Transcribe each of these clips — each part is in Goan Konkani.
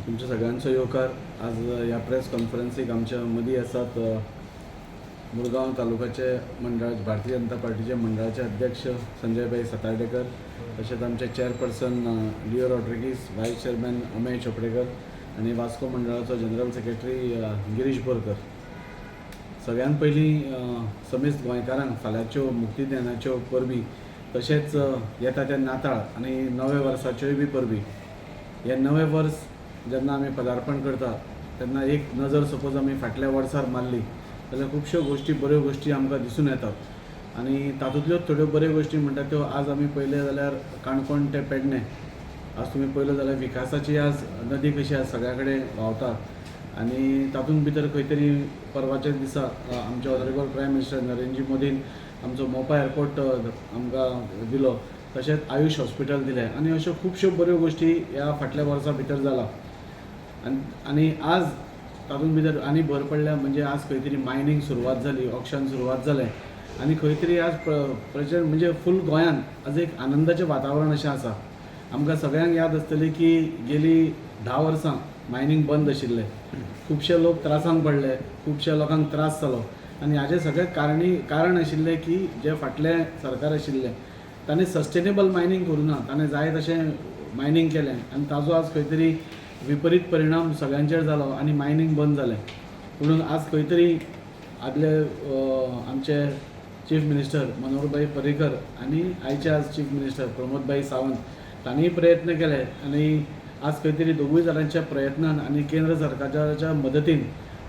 तुमच्या सगळ्यांचो येवकार. आज ह्या प्रेस कॉन्फरन्सीक आमच्या मदीं आसात मुरगांव तालुकाचे मंडळ, भारतीय जनता पार्टीचे मंडळाचे अध्यक्ष संजय भाई सातार्डेकर, तशेंच आमचे chairperson Leo Rodrigues, vice chairman Amey Chopdekar आनी वास्को मंडळाचो जनरल सेक्रेटरी गिरीश बोरकर. सगळ्यान पयलीं समेस्त गोंयकारांक फाल्यांच्यो मुक्तीदिनाच्यो परबी, तशेंच येता त्या नाताळ आनी नव्या वर्साच्योय बी परबी. हें नवें वर्स जेन्ना आमी पदार्पण करता तेन्ना एक नजर सपोज आमी फाटल्या वर्सार मारली जाल्यार खुबश्यो गोश्टी, बऱ्यो गोश्टी आमकां दिसून येतात आनी तातूंतल्यो थोड्यो बऱ्यो गोश्टी म्हणटा त्यो आज आमी पळयल्यो जाल्यार काणकोण ते पेडणे आज तुमी पळयलो जाल्यार विकासाची आज नदी कशी आज सगळ्या कडेन व्हांवता. आनी तातूंत भितर खंय तरी परवाच्या दिसा आमचे ऑनरेबल प्रायम मिनिस्टर नरेंद्र मोदीन आमचो मोपा एअरपोर्ट आमकां दिलो, तशेंच आयुश हॉस्पिटल दिलें आनी अश्यो खुबश्यो बऱ्यो गोश्टी ह्या फाटल्या वर्सा भितर जाला. आनी आज तातूंत भितर आनी भर पडल्या म्हणजे आज खंय तरी मायनींग सुरवात जाली, ऑक्शन सुरवात जालें आनी खंय तरी आज प्रेजेंट म्हणजे फूल गोंयांत आज एक आनंदाचें वातावरण अशें आसा. आमकां सगळ्यांक याद आसतली की गेली 10 वर्सां मायनींग बंद आशिल्लें. खुबशे लोक त्रासान पडले, खुबश्या लोकांक त्रास जालो आनी हाजें सगळें कारण आशिल्लें की जे फाटलें सरकार आशिल्लें ताणें सस्टेनेबल मायनींग करूं ना. ताणें जाय तशें मायनींग केलें आनी ताजो आज खंय तरी विपरीत परिणाम सगळ्यांचेर जालो आनी मायनींग बंद जालें. पुणून आज खंय तरी आदले आमचे चीफ मिनिस्टर मनोहरभाई पर्रीकर आनी आयचे आज चीफ मिनिस्टर प्रमोदभाई सावंत तांणीय प्रयत्न केले आनी आज खंय तरी दोगूय जाणांच्या प्रयत्नान आनी केंद्र सरकाराच्या मदतीन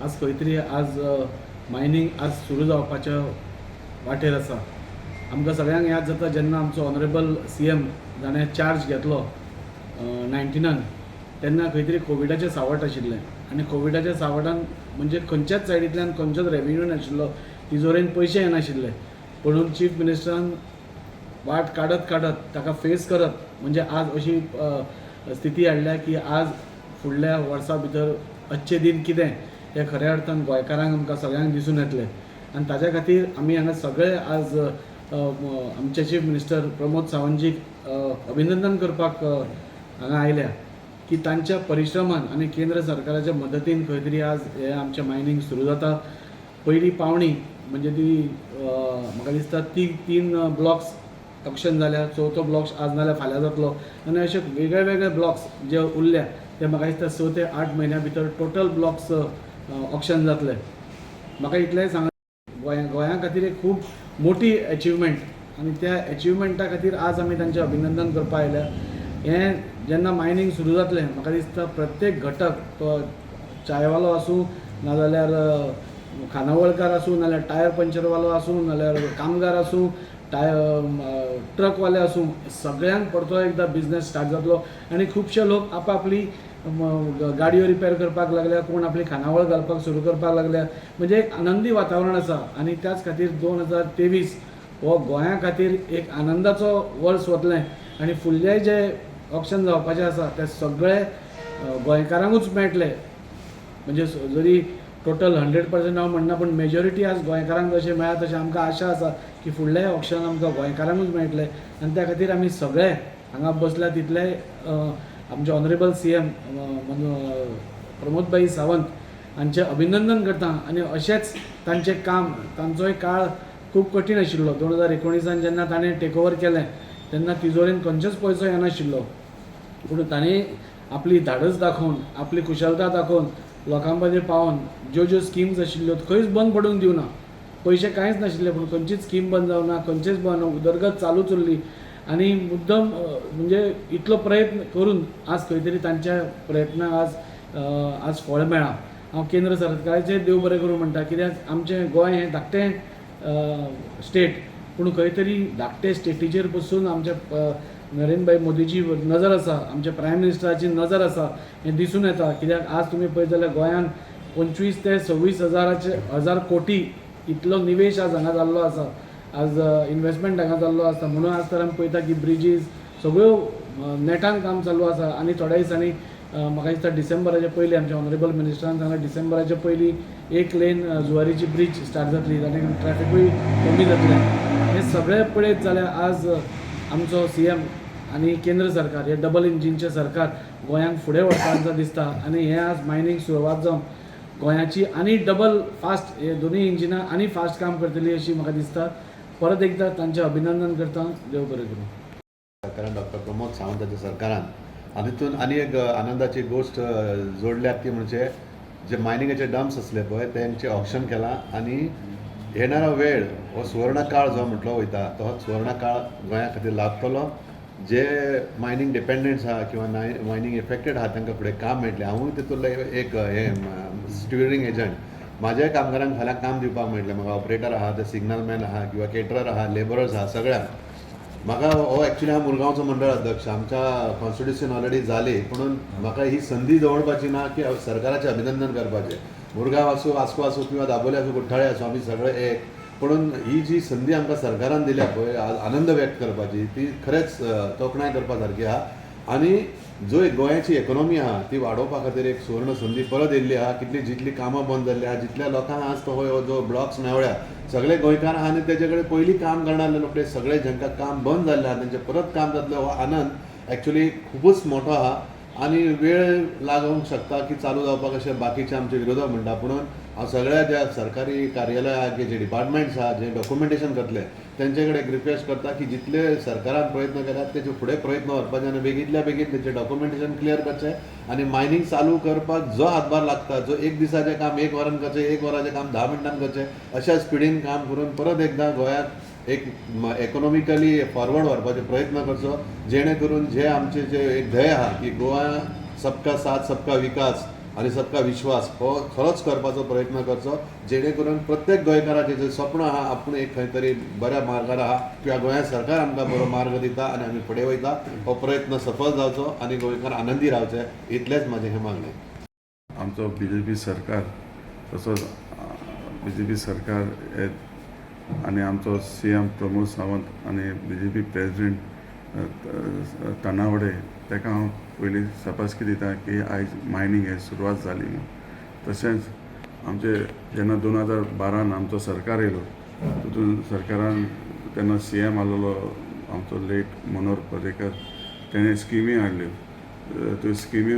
आज खंय तरी आज मायनींग आज सुरू जावपाच्या वाटेर आसा. आमकां सगळ्यांक याद जाता, जेन्ना आमचो ऑनरेबल सीएम जाणें चार्ज घेतलो 19नान, तेन्ना खंय तरी कोविडाचें सावट आशिल्लें आनी कोविडाच्या सावटान म्हणजे खंयच्याच सायडींतल्यान खंयचोच रेवेन्यू नाशिल्लो, तिजोरेन पयशे येनाशिल्ले. पुणून चीफ मिनिस्टरान वाट काडत काडत, ताका फेस करत म्हणजे आज अशी स्थिती हाडल्या की आज फुडल्या वर्सा भितर अच्छे दिन कितें हें खऱ्या अर्थान गोंयकारांक, आमकां सगळ्यांक दिसून येतलें. आनी ताच्या खातीर आमी हांगा सगळे आज आमचे चीफ मिनिस्टर प्रमोद सावंतजीक अभिनंदन करपाक हांगा आयल्या की तांच्या परिश्रमान आनी केंद्र सरकाराच्या मदतीन खंय तरी आज हें आमचें मायनींग सुरू जाता. पयली पावणी म्हणजे ती म्हाका दिसता ती तीन ब्लॉक्स ऑक्शन जाल्या, चवथो ब्लॉक्स आज नाल्यार फाल्यां जातलो आनी अशे वेगळे वेगळे ब्लॉक्स जे उरल्या ते म्हाका दिसता 6 ते 8 म्हयन्या भितर टोटल ब्लॉक्स ऑक्शन जातले. म्हाका इतलेंय सांग, गोंया खातीर एक खूब मोठी एचिवमेंट आनी त्या एचिवमेंटा खातीर आज आमी तांचें अभिनंदन करपा आयल्या. हें जेन्ना मायनींग सुरू जातलें, म्हाका दिसता प्रत्येक घटक, तो चायवालो आसूं, नाजाल्यार खानावळकार आसूं, नाजाल्यार टायर पंचरवालो आसूं, नाजाल्यार कामगार आसूं, ट्रकवाले आसूं, सगळ्यांक परतो एकदां बिजनेस स्टार्ट जातलो आनी खुबशे लोक आपआपली गाडयो रिपेर करपाक लागल्या, कोण आपली खानावळ घालपाक सुरू करपाक लागल्या. म्हणजे एक आनंदी वातावरण आसा आनी त्याच खातीर 2023 हो गोंया खातीर एक आनंदाचो वर्स वतलें आनी फुडले जे ऑक्शन जावपाचें आसा ते सगळे गोंयकारांकूच मेळटले. म्हणजे जरी टोटल 100% हांव म्हणना, पूण मेजॉरिटी आज गोंयकारांक जशें मेळ्ळा तशें आमकां आशा आसा की फुडलें ऑक्शन आमकां गोंयकारांकूच मेळटलें. आनी त्या खातीर आमी सगळे हांगा बसल्या तितले आमचे ऑनरेबल सीएम प्रमोदभाई सावंत हांचें अभिनंदन करता. आनी अशेंच तांचें काम, तांचोय काळ खूब कठीण आशिल्लो. 2019an जेन्ना ताणें टेक ओवर केलें तेन्ना तिजोरेन खंयचोच पयसो येनाशिल्लो, पूण तांणी आपली धाडस दाखोवन, आपली कुशलता दाखोवन, लोकां मदीं पावोन ज्यो ज्यो स्किम्स आशिल्ल्यो खंयच बंद पडूंक दिवना. पयशे कांयच नाशिल्ले, पूण खंयचीच स्कीम बंद जावना, खंयचेच बंद, उदरगत चालूच उरली. आनी मुद्दम म्हणजे इतलो प्रयत्न करून आज खंय तरी तांच्या प्रयत्नाक आज फळ मेळ्ळां. हांव केंद्र सरकाराचें देव बरें करूं म्हणटा, कित्याक आमचें गोंय हें धाकटें स्टेट, पूण खंय तरी धाकटे स्टेटीचेर पसून आमच्या नरेंद्रभाई मोदीची नजर आसा, आमच्या प्रायम मिनिस्टराची नजर आसा हें दिसून येता. कित्याक आज तुमी पळयत जाल्यार गोंयांत 25 ते 26 हजाराचे हजार कोटी इतलो निवेश आज हांगा जाल्लो आसा, आज इन्वेस्टमेंट हांगा जाल्लो आसा. म्हणून आज तर आमी पळयता की ब्रिजीस सगळ्यो नेटान काम चालू आसा. आनी थोड्या दिसांनी म्हाका दिसता डिसेंबराच्या पयलीं, आमच्या ऑनरेबल मिनिस्टरान सांगलां, डिसेंबराच्या पयलीं एक लेन जुवारीची ब्रीज स्टार्ट जातली आनी ट्रॅफिकूय कमी जातलें. हें सगळें पळयत जाल्यार आज आमचो सीएम आनी केंद्र सरकार हे डबल इंजिनचें सरकार गोंयांक फुडें व्हरपाक दिसता आनी हें आज मायनींग सुरवात जावन गोंयाची आनी डबल फास्ट हे दोनूय इंजिनां आनी फास्ट काम करतली अशी म्हाका दिसता. परत एकदां तांचें अभिनंदन करता. देव बरें करूं. सरकारान, डॉक्टर प्रमोद सावंताच्या सरकारान आनी तितून आनी एक आनंदाची गोश्ट जोडल्या ती म्हणजे जे मायनिंगाचे डम्प्स आसले पळय तेंचें ऑक्शन केलां आनी येणारो वेळ हो सुवर्ण काळ जो म्हटलो वयता तो सुवर्ण काळ गोंया खातीर लागतलो. जे मायनींग डिपेंडंट्स आहा किंवा मायनींग इफेक्टेड आहा तांकां फुडें काम मेळटलें. हांवूय तितूंतलो एक हें स्टिवरिंग एजंट, म्हाज्याय कामगारांक फाल्यां काम दिवपाक मेळटलें. म्हाका ऑपरेटर आहा, ते सिग्नलमॅन आहा किंवा केटरर आहा, लेबरर्स आहा, सगळ्यांक. म्हाका हो एक्चुली हांव मुरगांवचो मंडळ अध्यक्ष, आमच्या कॉन्स्टिट्युशन ऑलरेडी जाली, पुणून म्हाका ही संदी दवरपाची ना की सरकाराचें अभिनंदन करपाचें. मुरगांव आसूं, वास्को आसूं किंवा दाबोली आसूं, कुठ्ठाळे आसूं, आमी सगळे एक. पुणून ही जी संदी आमकां सरकारान दिल्या पळय आज आनंद व्यक्त करपाची, ती खरेंच तोखणाय करपा सारकी आहा. आनी जो एक गोंयाची इकॉनॉमी आहा ती वाडोवपा खातीर एक सुवर्ण संदी परत येयल्ली आहा. कितली जितली कामां बंद जाल्ली आहा, जितल्या लोकांक आज तो हो जो ब्लॉक्स मेवळ्या, सगळे गोंयकार आहा आनी तेजे कडेन पयलीं काम करणारे लोक ते सगळे जांकां काम बंद जाल्लें आहा तेंचें परत काम जातलें. हो आनंद एक्चुली खुबूच मोठो आहा आनी वेळ लागूंक शकता की चालू जावपाक अशें बाकीचे आमचे विरोधक म्हणटा. पुणून हांव सगळ्या ज्या सरकारी कार्यालय आहा की जे डिपार्टमेंट्स आहा, जे डॉक्युमेंटेशन करतले तेंचे कडेन एक रिक्वेस्ट करता की जितले सरकारान प्रयत्न केल्यात तेजे फुडें प्रयत्न व्हरपाचे आनी बेगींतल्या बेगीन तेंचे डॉक्युमेंटेशन क्लियर करचें आनी मायनींग चालू करपाक जो हातभार लागता, जो एक दिसाचें काम एक वरान करचें, एक वराचें काम 10 मिनटान करचें, अशा स्पिडीन काम करून परत एकदां गोंयाक एक इकॉनॉमिकली फॉरवर्ड व्हरपाचो प्रयत्न करचो, जेणे करून जे आमचे जे एक ध्येय आहा की गोवा सबका साथ, सबका विकास आनी सबका विश्वास, हो खरोच करपाचो प्रयत्न करचो, जेणे करून प्रत्येक गोंयकाराचें जें स्वप्न आहा आपूण एक खंय तरी बऱ्या मार्गार आहा किंवा गोंया सरकार आमकां बरो मार्ग दिता आनी आमी फुडें वयता, हो प्रयत्न सफल जावचो आनी गोंयकार आनंदी रावचे, इतलेंच म्हाजें हें मागणें. आमचो बीजेपी सरकार, तसोच बीजेपी सरकार हे आनी आमचो सीएम प्रमोद सावंत आनी बीजेपी प्रेजिडेंट तानावडे, ताका हांव पयलीं शाबासकी दिता की आयज मायनींग हे सुरवात जाली म्हूण. तशेंच आमचे जेन्ना 2012न आमचो सरकार येयलो, तितून सरकारान तेन्ना सीएम आसलेलो आमचो लेट मनोहर पर्रीकर, तेणें स्किमी हाडल्यो. त्यो स्किमी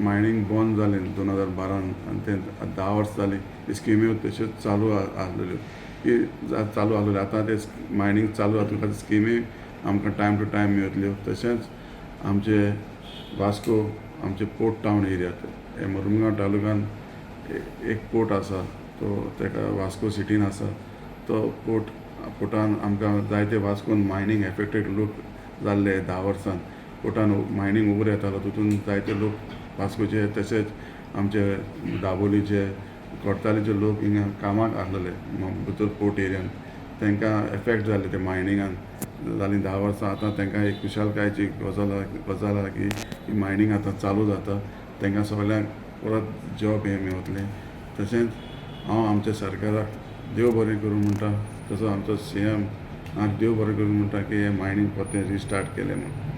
मायनींग बंद जालें 2012न आनी ते 10 वर्सां जालीं ती स्किम्यो तश्योच चालू आसलेल्यो की चालू आसलेल्यो. आतां ते मायनींग चालू जाता, स्किमी आमकां टायम टू टायम मेळटल्यो. तशेंच आमचे वास्को आमचे पोर्ट टावन एरिया, हे मुरमुगांव तालुक्यान एक पोर्ट आसा, तो ताका वास्को सिटीन आसा. तो पोर्ट, पोर्टान आमकां जायते वास्कोन मायनींग एफेक्टेड लोक जाल्ले. 10 वर्सान पोर्टान मायनींग उबर येतालो, तितून जायते लोक वास्कोचे तशेंच आमचे दाबोलीचे, कोडतालीचे लोक हिंगा कामाक आसलेले भितर पोर्ट एरियान, तांकां एफेक्ट जाले ते मायनिंगान. जालीं 10 वर्सां. आतां तांकां एक खुशालकायेची गजाल गजाल आहा की ही मायनींग आतां चालू जाता, तांकां सगल्यांक परत जॉब हें मेवतलें. तशेंच हांव आमच्या सरकाराक देव बरें करूं म्हणटा, तसो आमचो सीएम देव बरें करूं म्हणटा की हें मायनींग परतें रिस्टार्ट केलें म्हूण.